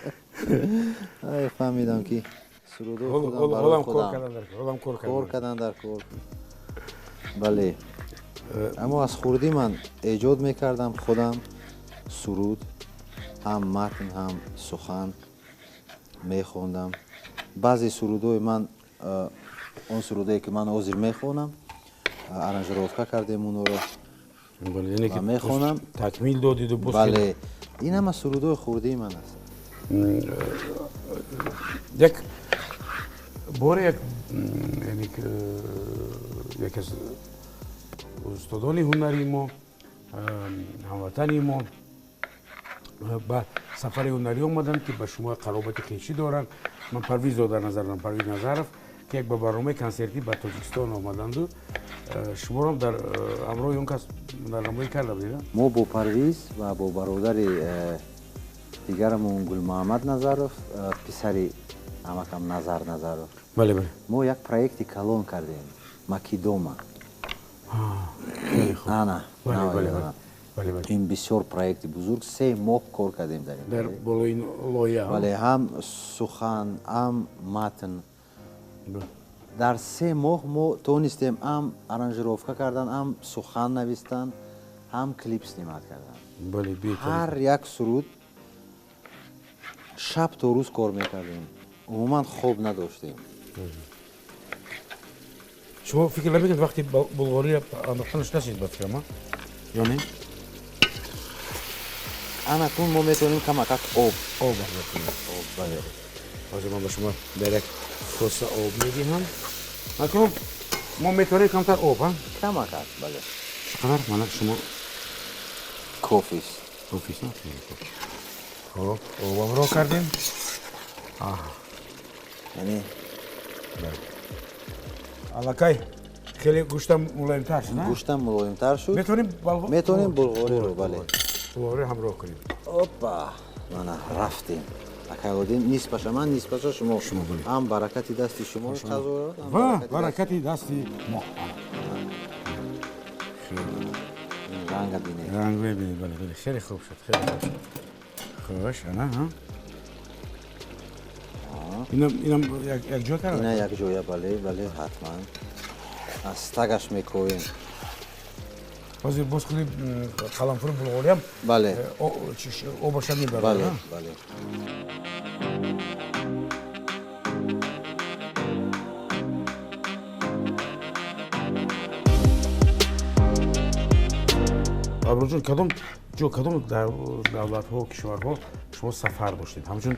[SPEAKER 2] Фаҳмидам, ки сурудҳои худам барои худам кор кардан дар кор. Бале, аммо аз хурдӣ ман эҷод мекардам худам суруд, ҳам матн, ҳам сухан мехондам. Баъзе сурудҳои ман, он сурудое, ки ман ҳозир мехонам, аранжировка кардем онро мехонам.
[SPEAKER 1] Такмил додиду.
[SPEAKER 2] Бале, ин ҳама сурудҳои хурдии ман аст.
[SPEAKER 1] Як боре як яке аз устодони ҳунари мо, ҳамватани мо, ба сафари ҳунарӣ омаданд, ки ба шумо қаробати хешӣ доранд. Ман Парвизро дар назар дорам, Парвиз Назаров, ки як ба барномаи консертӣ ба Тоҷикистон омаданду шуморо дар ҳамроҳи он кас ҳунарнамоӣ карда будед.
[SPEAKER 2] Мо бо Парвиз ва бо бародари дигарамон Гулмуҳаммад Назаров, писари амакам Назар Назаров,
[SPEAKER 1] бале бале
[SPEAKER 2] мо як проекти калон кардем, Макидома. Ана ин бисёр проекти бузург, 3 моҳ кор кардем дар
[SPEAKER 1] ин. Дар болои лоиҳа.
[SPEAKER 2] Бале, ҳам сухан, ҳам матн. Дар 3 моҳ мо тонистем ҳам аранжировка кардан, ҳам сухан навистан, ҳам клип снимать кардан. Ҳар як суруд шаб то рӯз кор мекардем, умуман хоб надоштем.
[SPEAKER 1] Шумо фикр намекунед, вақти булғориро андохтанаш нашид, ба фикрама, ё не?
[SPEAKER 2] Анакун мо метавонем камакак об.
[SPEAKER 1] Об.
[SPEAKER 2] Об, бале.
[SPEAKER 1] Ҳозир ман ба шумо дар як коса об медиҳам. Акун мо метавонем камтар об, а?
[SPEAKER 2] Камакак, бале.
[SPEAKER 1] Чӣ қадар мана шумо?
[SPEAKER 2] Кофист.
[SPEAKER 1] Кофист. Хоб, обамро кардем.
[SPEAKER 2] Яъне
[SPEAKER 1] Аллакай хеле гӯштам мулоимтар шуд.
[SPEAKER 2] Гӯштам мулоимтар шуд.
[SPEAKER 1] Метавонем
[SPEAKER 2] Метавонем булғориро, бале.
[SPEAKER 1] Пуловро ҳамроҳ кунем.
[SPEAKER 2] Опа, мана рафтем. Акай Алоуддин, нисбаша ман, нисбаша шумо.
[SPEAKER 1] Шумо, бале.
[SPEAKER 2] Ҳам баракати дасти шумо қазо
[SPEAKER 1] ва баракати дасти мо.
[SPEAKER 2] Ранга бинед.
[SPEAKER 1] Ранг бинед, бале, бале. Хеле хуб шуд, хеле хуб шуд. Хуш, ана, ҳа. Инам якҷоя карда?
[SPEAKER 2] Ина якҷоя, бале, бале, ҳатман. Аз тагаш мекоем.
[SPEAKER 1] Ҳозир боз худи қаламфури булғориам
[SPEAKER 2] бале,
[SPEAKER 1] обаша мебарад.
[SPEAKER 2] Бале, бале.
[SPEAKER 1] Аброрҷон, кадом ҷо, кадом давлатҳо, кишварҳо шумо сафар доштед? Ҳамчун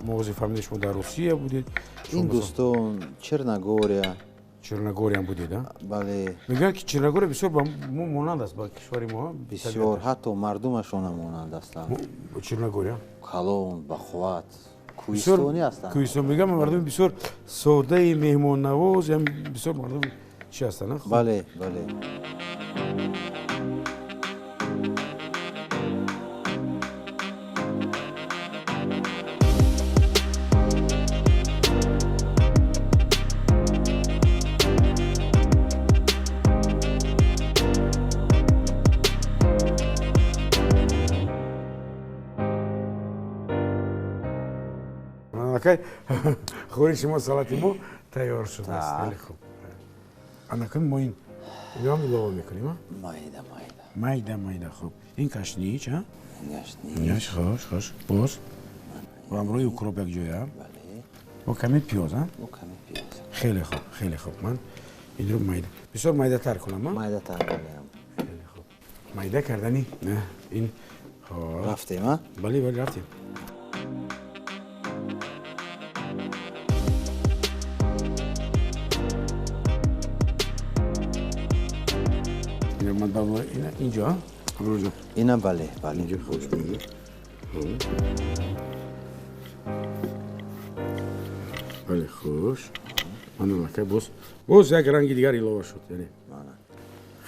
[SPEAKER 1] мо ҳозир фаҳмидем, шумо дар Русия будед.
[SPEAKER 2] Ҳиндустон, Черногория.
[SPEAKER 1] Черногориям будед, а?
[SPEAKER 2] Бале.
[SPEAKER 1] Мегӯянд, ки Черногория бисёр ба мо монанд аст, ба кишвари мо.
[SPEAKER 2] Бисёр, ҳатто мардумашона монанд ҳастанд.
[SPEAKER 1] Черногория?
[SPEAKER 2] Калон, бақувват, кӯҳистонӣ ҳастанд.
[SPEAKER 1] Кӯҳистон. Мегӯям, мардуми бисёр содаи, меҳмоннавоз, бисёр мардуми чӣ ҳастанд?
[SPEAKER 2] Бале, бале.
[SPEAKER 1] Аллакай хӯриши мо, салати мо тайёр шудааст. Хеле хуб. Анакун мо ин инам илова мекунем,
[SPEAKER 2] майда майда.
[SPEAKER 1] Майда майда, хуб. Ин кашнич, а?
[SPEAKER 2] Кашнич.
[SPEAKER 1] Хуш, хуш. Боз бо ҳамроҳи укроп якҷоя. Бо каме пиёз, а?
[SPEAKER 2] Бо каме пиёз.
[SPEAKER 1] Хеле хуб, хеле хуб. Ман инро майда, бисёр майдатар кунам, а?
[SPEAKER 2] Майдатар, бале.
[SPEAKER 1] Хеле хуб. Майда кардани ин.
[SPEAKER 2] Рафтем, а?
[SPEAKER 1] Бале, бале, рафтем. Инҷо, Аброрҷон?
[SPEAKER 2] Ина, бале, бале.
[SPEAKER 1] Инҷо хуш мебинед. Бале, хуш. Ман аллакай боз боз як ранги дигар илова шуд, яъне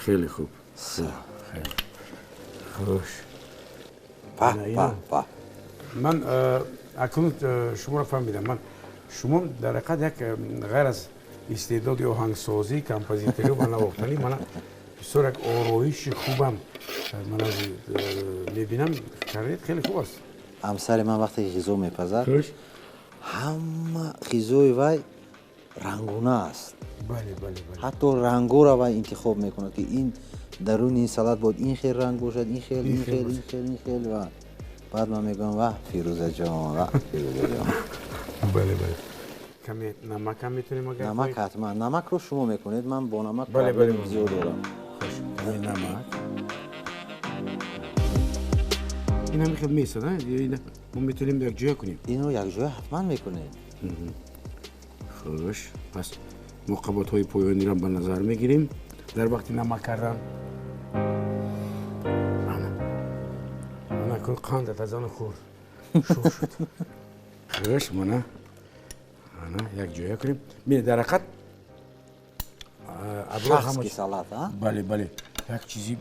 [SPEAKER 1] хеле хуб. Хуш.
[SPEAKER 2] Па, па, па.
[SPEAKER 1] Ман акнун шуморо фаҳмидам. Ман шумо дар ҳақиқат як ғайр аз истеъдоди оҳангсозӣ, композиторӣ ва навохтанӣ, мана бисёр як ороиши хубам ман аз мебинам кардед, хеле хуб аст.
[SPEAKER 2] Ҳамсари ман вақте ки ғизо мепазад, ҳама ғизои вай рангуна аст.
[SPEAKER 1] Бале, бале, бале.
[SPEAKER 2] Ҳатто рангоро вай интихоб мекунад, ки ин даруни ин салат бояд ин хел ранг бошад, ин хел, ин хел, ин хел, ин хел. Ва баъд ман мегӯям: ва Фирӯзаҷон, ва Фирӯзаҷон.
[SPEAKER 1] Бале, бале. Каме намак ҳам метавонем агар.
[SPEAKER 2] Намак ҳатман. Намакро шумо мекунед, ман бо намак проблеми зиёд дорам.
[SPEAKER 1] Хуш, каме намак. Ин ҳами хел меистад, мо метавонем якҷоя кунем.
[SPEAKER 2] Инро якҷоя ҳатман мекунем.
[SPEAKER 1] Хуш, пас мо қаботҳои поёниро ба назар мегирем дар вақти намак кардан. Ана, ана кун, қандат аз ана хӯр шур шуд. Хуш, мана ана якҷоя кунем. Бинед, дар ҳақиқат
[SPEAKER 2] шахски салат, а?
[SPEAKER 1] Бале, бале, як чизи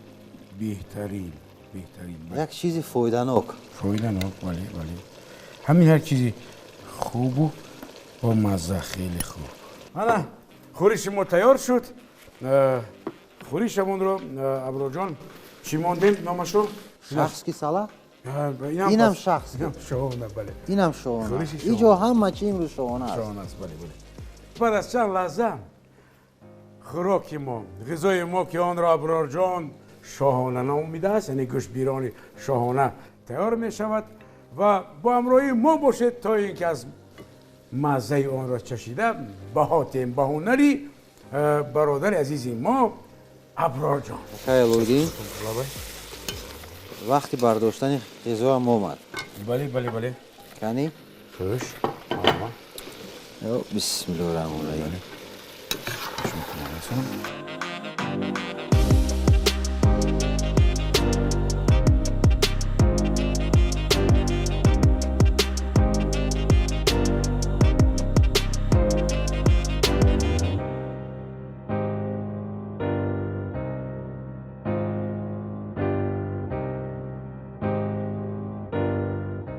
[SPEAKER 1] беҳтарин, беҳтарин,
[SPEAKER 2] як чизи фоиданок.
[SPEAKER 1] Фоиданок, бале, бале. Ҳамин як чизи хубу бо мазза, хеле хуб. Ана хӯриши мо тайёр шуд. Хӯришамонро, Аброрҷон, чӣ мондем номашро?
[SPEAKER 2] Шахски салат. Инам шахс.
[SPEAKER 1] Шоҳона, бале.
[SPEAKER 2] Инам шоҳона. Иҷо ҳама чи имрӯз шоҳона аст.
[SPEAKER 1] Шоҳона аст, бале, бале. Баъд аз чанд лаҳза хӯроки мо, ғизои мо, ки онро Аброрҷон шоҳона номидааст, яъне гӯштбирони шоҳона, тайёр мешавад ва бо ҳамроҳии мо бошед, то ин ки аз маззаи онро чашида баҳотем ба ҳунари бародари азизи мо Аброрҷон.
[SPEAKER 2] Акай Алоуддин, вақти бардоштани ғизоам омад.
[SPEAKER 1] Бале, бале, бале.
[SPEAKER 2] Кани?
[SPEAKER 1] Хуш.
[SPEAKER 2] Бисмиллоҳи раҳмони раҳим.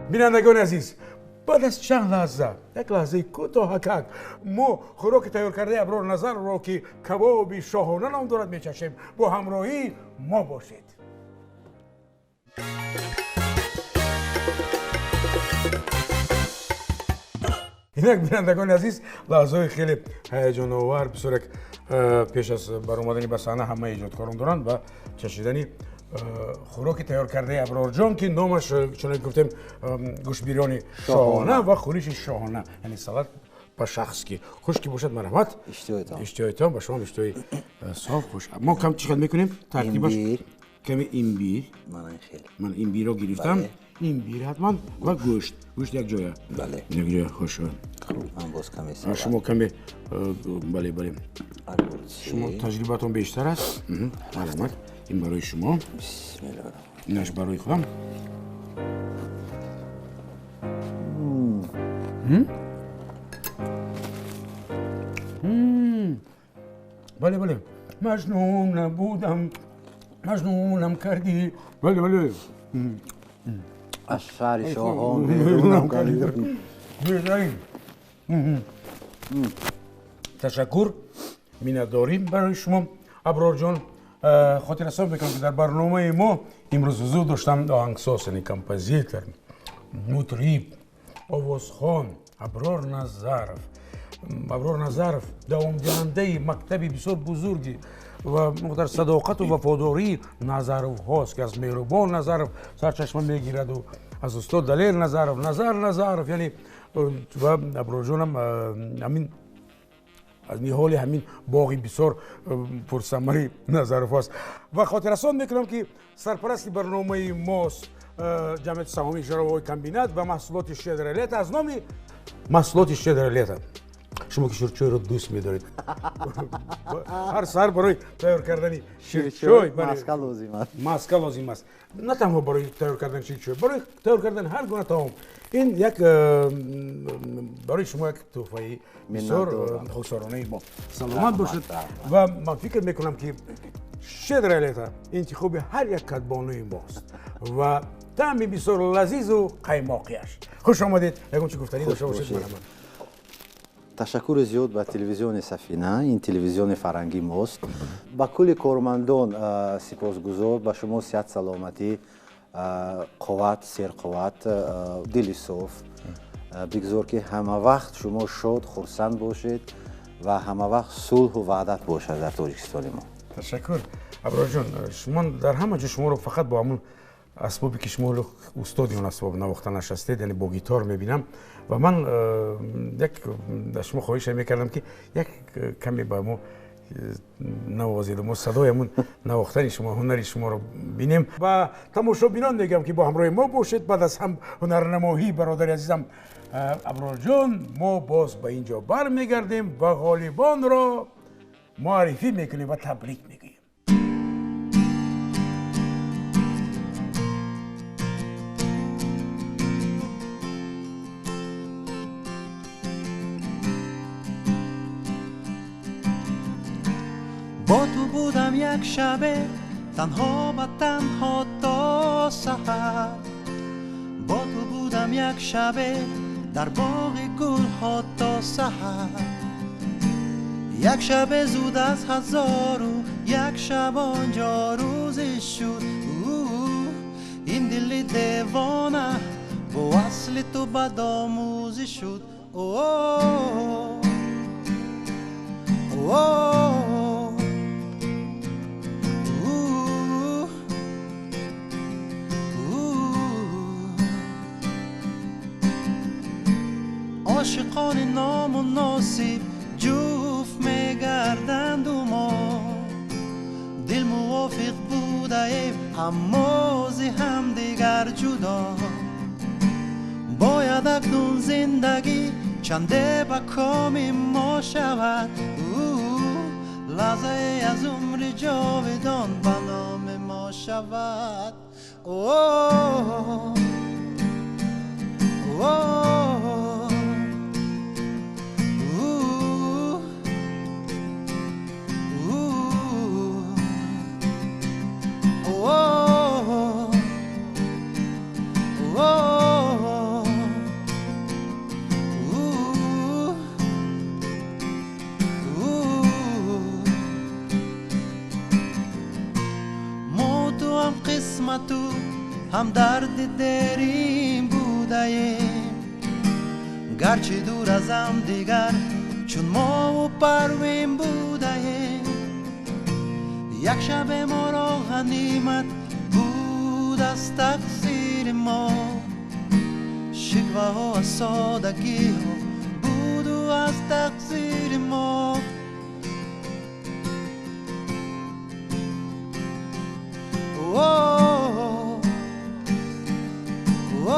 [SPEAKER 1] Бинандагони азиз, баъд аз чанд лаҳза, як лаҳзаи кӯтоҳакак, мо хӯроки тайёркардаи Аброр Назарро, ки кабоби шоҳона ном дорад, мечашем. Бо ҳамроҳии мо бошед. Инак, бинандагони азиз, лаҳзаҳои хеле ҳаяҷоновар, бисёр як пеш аз баромадани ба саҳна ҳамаи эҷодкорон доранд ва чашидани хӯроки тайёркардаи Аброрҷон, ки номаш, чунон гуфтем, гӯштбирёни шоҳона ва хӯриши шоҳона, яъне салат ба шахс ки хуш ки бошад, марҳамат. Иштиҳоятон ба шумо иштиҳои соф хуш. Мо кам чӣ хел мекунем? Тартибаш каме имбир, ман имбирро гирифтам, имбир ҳатман ва гӯшт, гӯшт як ҷоя, як ҷоя. Хуш, шумо каме, бале, бале, шумо таҷрибатон бештар аст, марҳамат. Ин барои шумо, инаш барои худам. Бале, бале, маҷнун набудам, маҷнунам кардӣ. Бале, бале,
[SPEAKER 2] аз шаҳри шоҳон берунам кардӣ.
[SPEAKER 1] Беҳтарин. Ташаккур, миннатдорим барои шумо, Аброрҷон. Хотиррасон мекунам, ки дар барномаи мо имрӯз ҳузур доштам оҳангсоз, яъне композитор, мутриб, овозхон Аброр Назаров. Аброр Назаров давомдиҳандаи мактаби бисёр бузурги ва муқдар садоқату вафодории Назаровҳост, ки аз Меҳрубон Назаров сарчашма мегираду аз устод Далер Назаров, Назар Назаров, яъне ва Аброрҷонам ҳамин аз ниҳоли ҳамин боғи бисёр пурсамари Назаров аст. Ва хотиррасон мекунам, ки сарпарасти барномаи мост ҷамъияти саҳомии Жаровой комбинат ва маҳсулоти «Щедрое лето». Аз номи маҳсулоти «Щедрое лето», шумо ки ширчойро дӯст медоред, ҳар саҳар барои тайёр кардани ширчой
[SPEAKER 2] маска лозим аст,
[SPEAKER 1] маска лозим аст. На танҳо барои тайёр кардани ширчой, барои тайёр кардани ҳар гуна таом. Ин як барои шумо як тӯҳфаи бисёр хушсоронаи мо. Саломат бошед. Ва ман фикр мекунам, ки «Щедрое лето» интихоби ҳар як кадбонуи мост ва таъми бисёр лазизу қаймоқиаш. Хуш омадед. Ягон чӣ гуфтанӣ дошта бошед, марҳамат.
[SPEAKER 2] Ташаккури зиёд ба телевизиони Сафина, ин телевизиони фарҳангии мост. Ба кулли кормандон сипосгузор, ба шумо сиҳат, саломатӣ, қувват, серқувват, дили соф. Бигзор, ки ҳама вақт шумо шод, хурсанд бошед ва ҳама вақт сулҳу ваҳдат бошад дар Тоҷикистони мо.
[SPEAKER 1] Ташаккур, Аброрҷон. Шумо дар ҳама ҷо шуморо фақат бо ҳамун асбобе, ки шумо устоди он асбоб навохтанаш ҳастед, яъне бо гитор мебинам. Ва ман як аз шумо хоҳише мекардам, ки як каме ба мо навозеду мо садои ҳамун навохтани шумо, ҳунари шуморо бинем. Ва тамошобинон мегӯям, ки бо ҳамроҳи мо бошед. Баъд аз ҳам ҳунарнамоҳии бародари азизам Аброрҷон, мо боз ба ин ҷо бармегардем ва ғолибонро муаррифӣ мекунем ва табрик мегӯем.
[SPEAKER 4] Бо ту будам як шабе танҳо ба танҳо то саҳар, бо ту будам як шабе дар боғи гулҳо то саҳар. Як шабе зуд аз ҳазору як шаб онҷо рӯзе шуд, ин дили девона бо васли ту бадомӯзӣ шуд. О, ошиқони номуносиб ҷуфт мегарданду мо дил мувофиқ будаем, аммо зи ҳамдигар ҷудо. Бояд акнун зиндагӣ чанде ба коми мо шавад, лаҳзае аз умри ҷовидон ба номи мо шавад. О, о, о. Ҳамдарди дерин будаем, гарчи дур аз ҳамдигар чун мову Парвин будаем. Як шабе моро ғанимат буд аз тақсири мо, шикваҳо аз содагиҳо буду аз тақсири мо. О, о, у,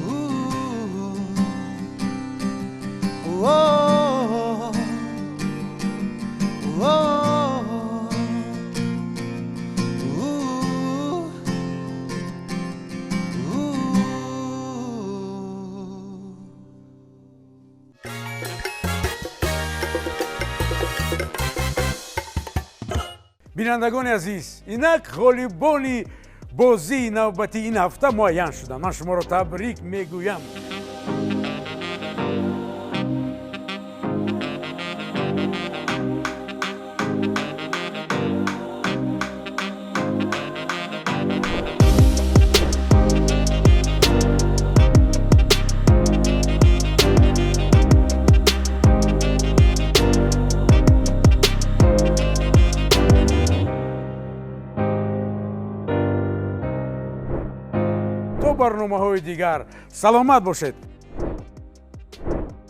[SPEAKER 4] у, о, о, у, у.
[SPEAKER 1] Бинандагони азиз, инак ғолибони бозии навбатии ин ҳафта муайян шуданд. Ман шуморо табрик мегӯям. То барномаҳои дигар саломат бошед.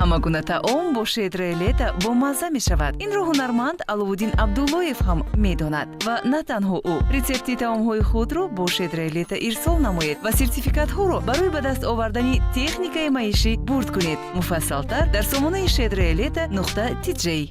[SPEAKER 3] Ҳама гуна таом бо Шедрои Лета бомазза мешавад. Инро ҳунарманд Аловуддин Абдуллоев ҳам медонад. Ва на танҳо ӯ. Рецепти таомҳои худро бо Шедрои Лета ирсол намоед ва сертификатҳоро барои ба даст овардани техникаи маишӣ бурд кунед. Муфассалтар дар сомонаи Шедрои Лета нуқта тиҷей.